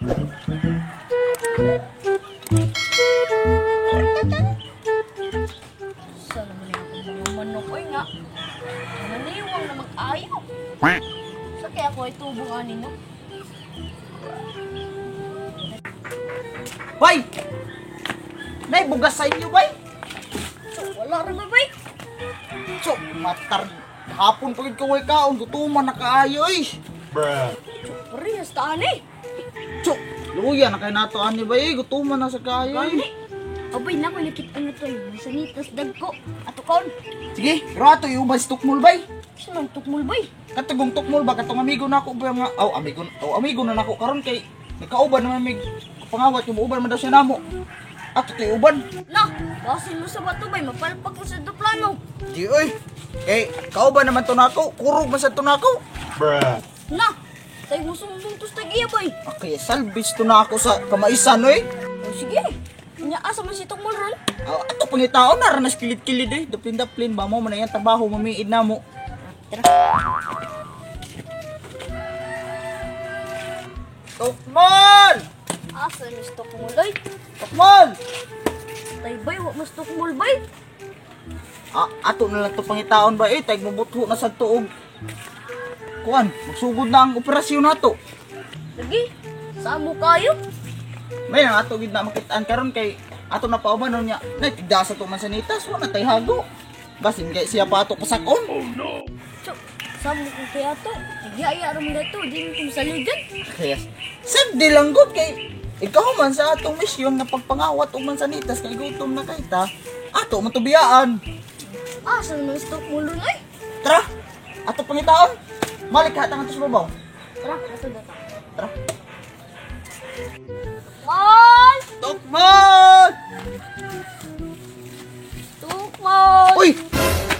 Sa naman yung akong mga manok oy nga. Naniwang na mag-ayo. Sa kaya ako ay tubong ani no? Bay! Nay, bugas sa inyo, bay! So, wala ra ba bay? So, matar... Hapon pa gid ko way kaon, gutuman na kaayo eh. So, parehas ta ani. So, luya na kay nato ani bay, eh. Gutuman na sa kaayo eh. Gani. Abay na ko nakita na to eh. Masanitas dagko. Ato kaon. Sige, pero ato iuban si Tukmol bay. Sa nang tukmol bay? Katugong Tukmol ba katong amigo nako ba nga aw amigo aw amigo na nako karon kay nagkauban naman mig pangawat yung uban man daw siya namo. Ato to iuban. Na, basin mo sa bato bay, mapalpak mo sa duplano. Di oy. Eh, kauban naman to nako, kurog man sa to nako. Na, tayo mo sumbong tos tagiya bay. Okay, salvage to nako sa kamaisan oy. O sige. Nya asa man si tukmol ron? Aw, ato pangitaon na ranas kilid-kilid eh. Daplin-daplin ba mo man ang trabaho mamiid na mo. Tara. Tukmol! Asa ni si tukmol oy? Tukmol! Tay bay, wa mas tukmol bay. Ah, ato na lang to pangitaon ba eh, tag mubutho na sa tuog. Kuan, magsugod na ang operasyon nato. Lagi, sa mo kayo? May nang ato gid na makitaan karon kay ato na pauban niya. Nay tigda sa to mansanitas, wa na tay hago. Basin kay siya pa ato pasakon. So, sa mo kung kaya to? Nagyaya ra man dato, di mo kung saligan. Kaya sad di lang gud kay ikaw man sa atong misyon nga pagpangawat og mansanitas kay gutom na kay ta. Ato man tubiyaan. Asa naman si tukmol ron oy? Tara, ato pangitaon. Malik hatang ato sa babaw. Tara, ato data. Tara. Tukmol! Tukmol! Tukmol! Uy!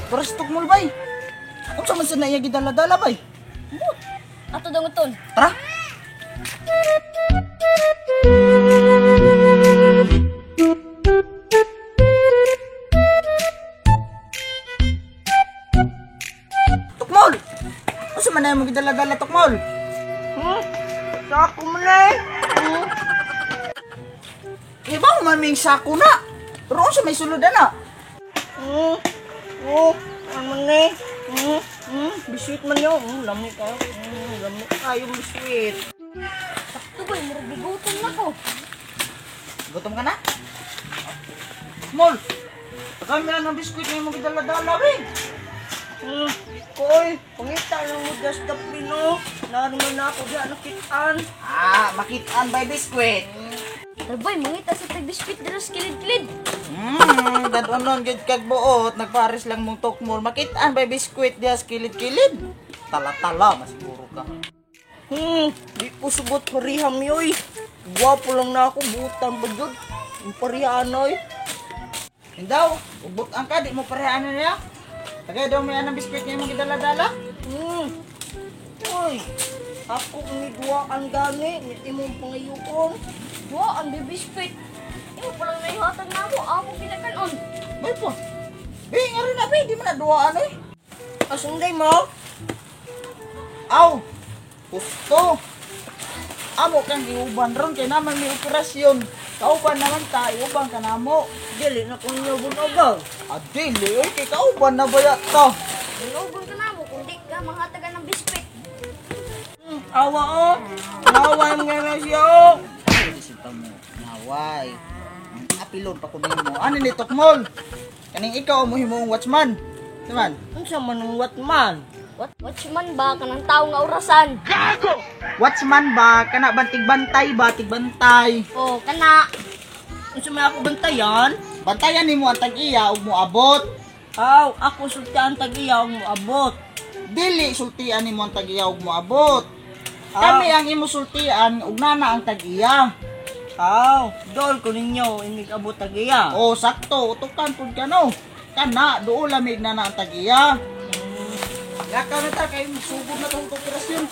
Para sa tukmol bay. Unsa man sa na iya gidala-dala bay? Mut! Ato danguton. Tara. Tukmol! Unsa man na imong gidala-dala Tukmol? Hmm? Sako man eh. Hmm? Iba man may sako na. Pero unsa may sulod na? Hmm? Oh, ano man eh? Hmm? Hmm? Biswit man yun. Hmm, lami kayo. Hmm, lami kayo biswit. Sakto bay, murag gigutom na ko. Gutom ka na? Tukmol! Kami na ng biskuit na imong gidala-dala be. Hmm? Koy, pangita lang mo just the pino. Naroon na ako diyan nakitaan. Ah, makitaan by biskuit. Tara bay, mangita sa tag biskwit dira sa kilid-kilid. Dadonon gid kag buot, nagpares lang mong tukmol. Makitaan by biskuit diya sa kilid-kilid. Tala-tala masiguro ka. Hmm, di ko sugot pariham yoy. Gwapo lang na ako, butan ba jud? Ang parihan oy. Hindaw, ubot ang ka, di mo parehaan na niya. Tagay daw may anang biskuit nga imong gidala-dala. Hmm. Uy, ako ni duwakan gani, ni imong pangayukon. Wa ang biskwit. Imo pa lang naihatag na mo, ako pinakanon. Bay po. Be, nga rin na be, di mo na duwaan eh. Asunday mo? Aw, gusto. Amo kang iuban ron kay naman may operasyon. Kauban naman ta, iuban ka namo. Dili na ko niyo bunogaw. Adili, oy, kay kauban na baya ta. Bunogon ka na mo kung di ka manghatagan ng biskwit. Hmm, awa oh. Awa nga na siya oh. Ay, isip mo, naway. Apilon pa ko nimo. Ano ni Tukmol? Kaning ikaw mo himong watchman. Naman. Unsa man ang watman? What watchman ba kanang tao nga orasan? Watchman ba kana bantig bantay ba tigbantay. Oh, kana. Unsa man ako bantayan? Bantayan nimo ang tag-iya ug moabot. Aw, ako sultian tag-iya ang moabot. Dili sultian nimo ang tag-iya ug moabot. Kami ang imo sultian ug nana ang tag-iya. Aw, dol ko ninyo inig abot tag-iya. Oh, sakto, utukan pud ka no. Kana duol lamig na na ang tag-iya. Yaka na ta kay sugod na tong operasyon.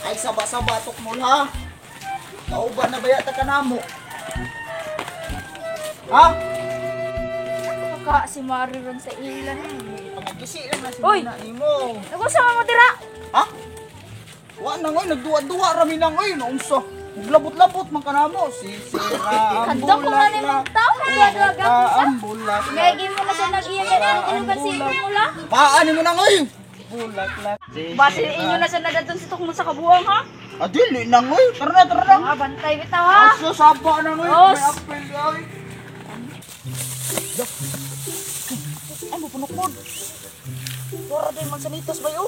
Ay saba-saba Tukmol ha. Kauban na baya ta kanamo. Ha? Maka si Mari ron sa ilan. Pagkisi lang na si Uy! na nimo. Nagusa mo dira. Ha? Wa na ngoy nagduwa-duwa rami na ngoy naunsa. Maglabot-labot man ka namo. Sisira ang Kadto ko nga ni bulaklak. mong tao. Duwa-duwa Ah, ang bulaklak. Ngagi mo na siya nag-iya kay nang tinugan si mula. Paani mo na ngoy? Bulaklak. Base inyo na siya nadaton si Tukmol sa kabuang ha. Ah, dili na ngoy. Tara na, tara na. Mga bantay bitaw ha. Aso, saba na ngoy. Os. May apel ay. Ay, mo punok mo. Dora din mansanitas ba yo?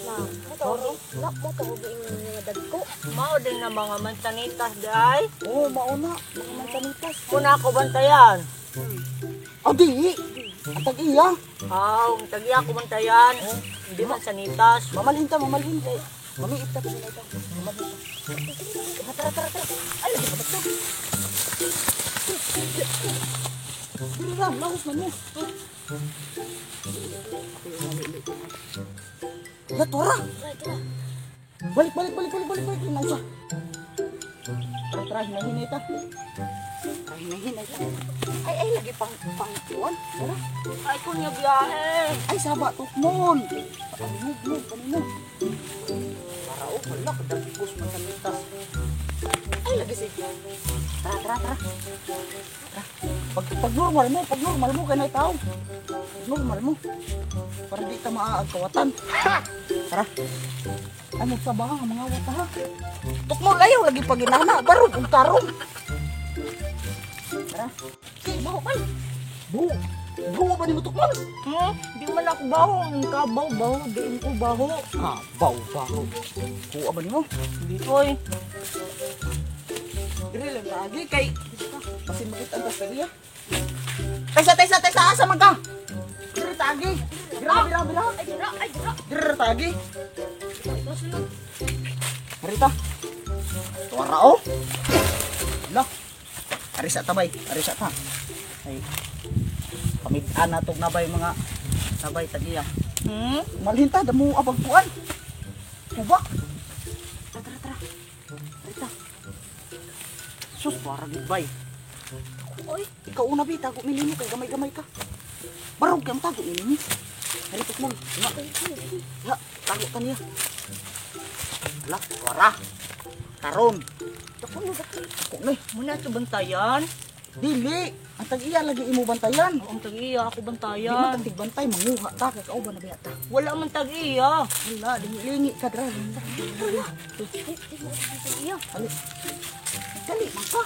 Na, mo to. Na mo to ingon nga dagko. Mao din na mga mansanitas day. Oo, mauna. Mga mansanitas. Kuna ako bantayan. Ah, di. Ang tag-iya. Aw, ang tag-iya ako bantayan. Hindi mansanitas. Mamalhin ta, mamalhin kay. Mamiit ta kasi na ito. Mamalhin ta. Tara, tara, tara. Ay, lagi pa ito. Dili lang, lahos na mo. Ya, tora. Balik, balik, balik, balik, balik, balik. Nausa. Tara, tara, hinahinay ta. Tara, hinahinay ta. Ay, ay, lagi pang, pang, kuwan. Tara. Ay, kunya biyahe. Ay, saba, tukmol. Panihugmog, panihug. Para o, wala, kadagkos man sa mitas. Ay, lagi si. Tara, tara, tara. Tara. Pag normal mo, kay na tao. Pag normal mo. Para di ta maaagkawatan. Tara. Ay, magsaba ang mga wata ha. Tukmol, ayaw, lagi pag inana. Barog, ang tarong. Tara. Sige, baho, bay. Buho. Buho ba ni mo tukmol? Hmm? Di man ako baho. Ang kabaw, baho. Di ko baho. Ah, baw, baho. Kuha ba nimo? Hindi ko eh. Diri lang lagi kay basin makita ang tasteriya. Taysa, taysa, taysa, asa man ka? Diri tagi. Bira, bira, bira. Ay dira, ay dira. Diri tagi. Ito sulod. Marita. Tuwara oh. La. Ari sa tabay, ari sa ta. Ay. Pamid-an na tog nabay mga nabay tagiya. Hmm? Malhin ta damo abag kuan. Kubak. Tara, tara, tara. Rita. Sus, para gid bay. Oy, Ikaw una bi, tago mi nimo kay gamay-gamay ka. Barog kay ang tago mi nimo. Halitok mo. Nga. Ya, tago ta niya. Ala, wara. Karon. dako mo dako. Ako ni. Muna ito bantayan. Dili. Ang tag-iya lagi imo bantayan. Ang tag-iya ako Di man bantayan. tag tigbantay, manguha ta kay kauban na biya ta. Wala man tag-iya. Wala, lingi ka dra. Di mo iya. Dali. Dali, man ka.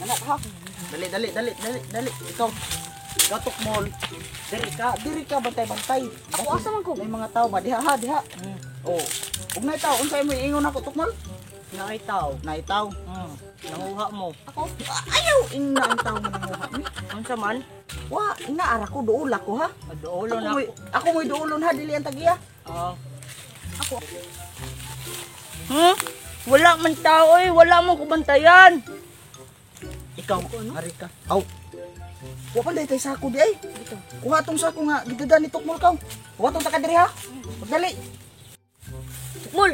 Anak ha. Dali, dali, dali, dali, dali. Ikaw. Gatok mall. Diri ka bantay-bantay. Ako asa man ko? May mga tao ba diha ha, diha. Oh. Ug nay tao unsay mo iingon ako tukmol? Naay tao. Nay tao. Hmm. Nanguha mo. Ako. Ayaw ingna ang tao mo nanguha ni. Unsa man? Wa, ingna ara ko duol ako ha. Aduolo Ako na mo'y ako. ako mo'y duolon ha dili ang tagiya. Ah. Ako. Hmm? Wala man tao eh. Wala man ko bantayan. Ikaw, ari ka. Aw. Wa pa day tay sako di ay. Kuha tong sako nga gidada ni tukmol kaw. Kuha tong taka diri ha. Pagdali. Tukmol.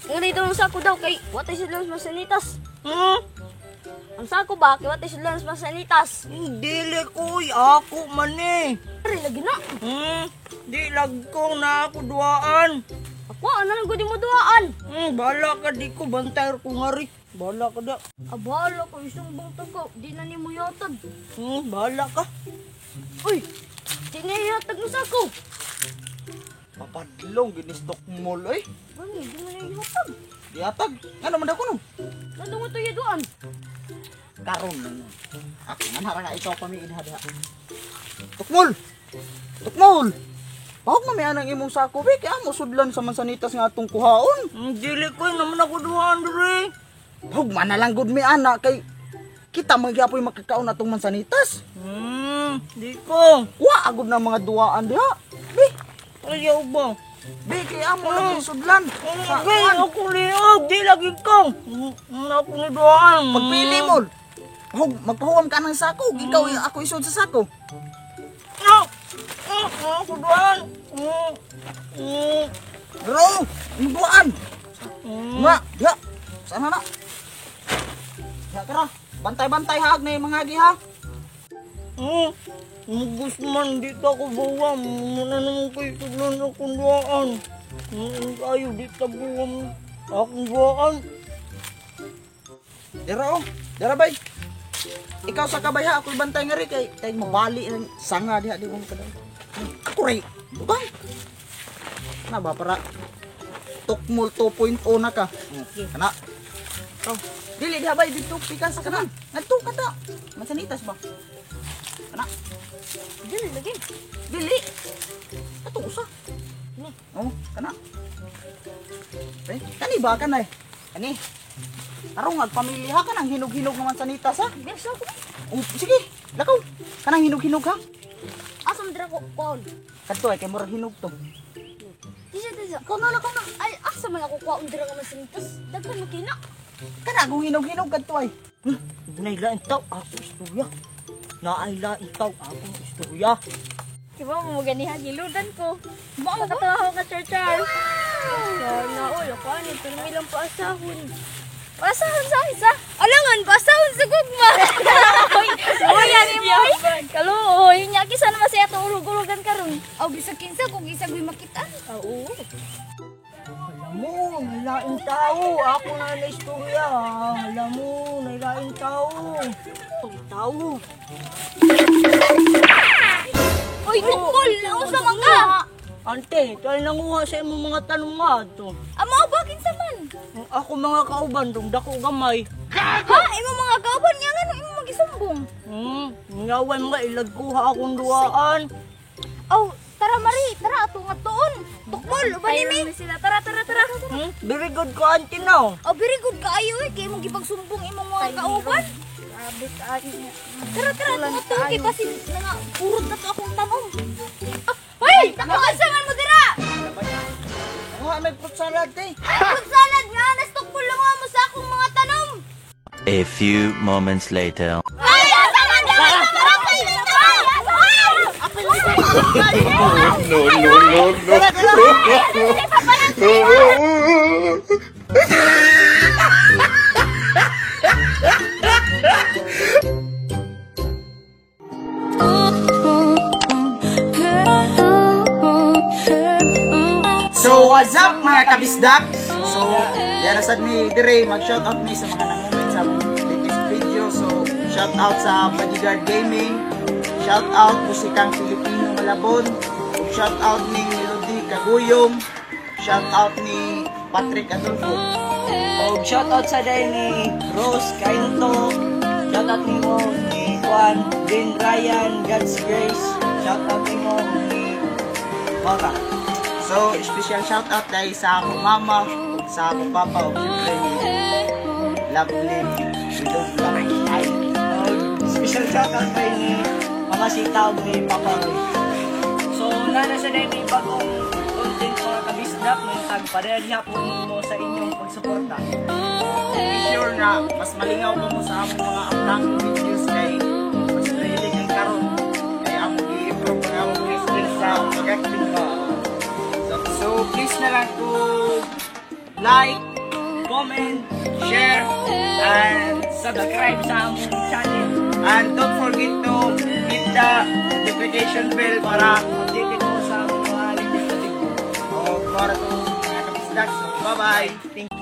Ang dito ang sako daw kay watay sila mas masanitas. Hmm? Ang sako ba kay watay sila mas masanitas. Dili ko eh. Ako man eh. Ari lagi na. Hmm? Di lagkong na ako duaan. Ako ano lang gud mo duaan. Hmm, bahala ka di ko bantay ko ngari. Bahala ka da. Abala ko isumbong to ko. Di na nimo yatag. Hmm, bahala ka. Uy. Di na yatag mo sako. Papadlong gini tukmol oy. Gani di mo na yatag. Diatag. Ngano man daw kuno? Nandungo to yaduan. Karon lang. Ako man hara nga ikaw pamiin ha diha. Tukmol. Tukmol. Bahog na may anang imong sako be kay amo sudlan sa mansanitas nga atong kuhaon. Hmm, dili ko eh. Naman ako duaan diri. Bahog man na lang gud mi ana kay kita magyapoy makakaon atong mansanitas. Hmm, di ko. Wa agud na mga duaan diha. Be, Ayaw ba? be kay amo lang sudlan. Sa Okay, kuan. ako liog. Di lagi ko. Hmm, ako ni duaan. Pagpili mo. Bahog magpahuwam ka ng sako, ikaw ako isod sa sako. Ah, ah, ako duaan. Hmm, hmm, Bro, imong duaan. hmm. Nga, diha. Sana na. Diha tara. Bantay-bantay ha, na yung mga giha. Hmm, Mugus man dito ako buwam. Muna naman kayo sudlan akong duaan. Hmm, ayaw dito buwam. Akong duaan. Dira oh. Dira bay. Ikaw sa kabay ha, ako'y bantay nga rin kay kay mabali ng sanga diha di mo kada. Ako ray. Butang. Na ba para Tukmol 2.0 na ka. Okay. Kana. Oh. Dili diha bay dito pikas ka na. Ngadto ka ta. Mansanitas ba? Kana. Dili lagi. Dili. Ato usa. Ni. Oh, kana. Eh, kani ba kanay? Kani. Tarong agpamilya ha kanang hinog-hinog nga mansanitas ha. Bisa ko. Oh, sige, lakaw. Kanang hinog-hinog ha. Asa man dira ko kuan? Kadto ay kay murag hinog to. Disa disa. Ikaw na, lakaw na. Ay, asa man ako kuan dira nga masintas? Daghan man kina. Kana kung hinog-hinog kadto ay. Nailain tao ako istorya. Nailain tao akong istorya. Di ba mo ganiha giludan ko. Mao ba? Katawa ka char-char. Na ulo ko ani pirmi lang paasahon. Paasahon sa isa. Alangan paasahon sa gugma. Oy, ani mo. Kaluoy nya kisa naman siya ato ulog-ulogan karon. Aw bisag kinsa kung isa goy makita. Oo. Alam mo, nailain tao. Ako na na istorya. Alam mo, nailain tao. Tao. Oy, tukol, unsa man ka? Ante, tayo nanguha sa imong mga tanong nga to. Amo ba kinsa man? Ako mga kauban dong dako gamay. Ha, imo mga kauban nga ngano imo magisumbong? Ngawan mga ilagkuha akong duaan. Aw, tara Mari, tara ato nga tuon. Tukmol, uban ni mi. Sila. Tara, tara, tara. Very good ko ante now. Oh, very good kaayo eh. Kay imong gipagsumbong imong mga kauban. Tara, tara, ato nga tuon kay basin na nga purot na to akong tanom. Ah, hoy, asa man mo dira? Kuha may fruit salad eh. Fruit salad nga nas tukmol lang mo sa akong mga tanom. A few moments later. Ay, asa man dira? No, no, no, no. So what's up mga kabisdak? So yara sad mi dire mag-shoutout mi sa mga nangument sa among latest video. So shoutout sa Bodyguard Gaming, shoutout Musikang Pilipino Malabon, ug shoutout ni Melody Kaguyom, shoutout ni Patrick Adolfo. Og shoutout sa day ni Rose Kainto. Shoutout nimo ni Juan, Din Ryan, God's Grace. Shoutout nimo ni Mora. So special shoutout dahil sa akong mama, ug sa akong papa, ug syempre ni Lovely Widow Black. Ay, og special shoutout kay ni Mama Sita ug ni Papa Roy. So, nana sa day ni bagong content mga kabisdak, may tag pareha mo sa inyong pagsuporta. Be sure na mas malingaw pa mo sa among mga upcoming videos kay mas trailing ang karon kay among i-improve ang among mga skills sa pag-acting ba. So please na lang kung like, Comment, share, and subscribe sa among channel. And don't forget to hit the notification bell para Updated mo sa among mga latest na video. O para to mga kabisdak. So bye-bye. Thank